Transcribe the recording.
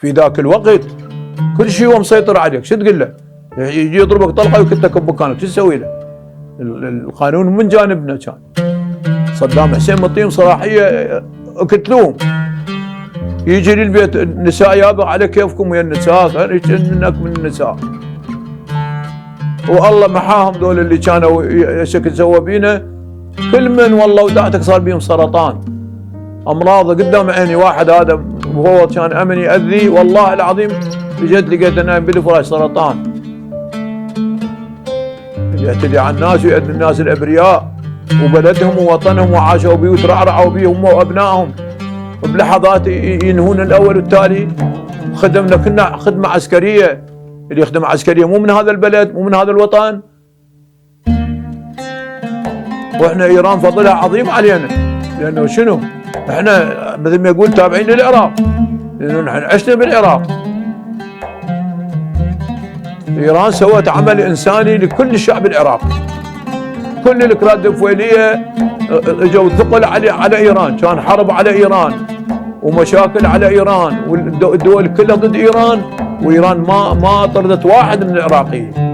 في ذاك الوقت كل شيء هو مسيطر عليك، شو تقول له؟ يجي يضربك طلقه ويكتك بمكانك، شو تسوي له؟ القانون من جانبنا كان. صدام حسين مطيهم صلاحيه اقتلوهم. يجي للبيت النساء يابا على كيفكم ويا النساء، انك من النساء. والله محاهم ذول اللي كانوا شكل سووا بينا، كل من والله وداعتك صار بيهم سرطان. امراض قدام عيني، واحد هذا وهو كان امن ياذي، والله العظيم اجت لقيته نايم بالفراش سرطان. يعتدي على الناس ويأذي الناس الابرياء وبلدهم ووطنهم، وعاشوا بيه وترعرعوا بيه هم وابنائهم، بلحظات ينهون الاول والتالي. خدمنا كنا خدمه عسكريه، اللي يخدم عسكريه مو من هذا البلد، مو من هذا الوطن. واحنا ايران فضلها عظيم علينا، لانه شنو؟ احنا مثل ما يقول تابعين للعراق، لانه نحن عشنا بالعراق. ايران سوت عمل انساني لكل الشعب العراقي. كل الكراد الفويليه اجوا ثقل على ايران، كان حرب على ايران ومشاكل على ايران، والدول كلها ضد ايران، وايران ما طردت واحد من العراقيين.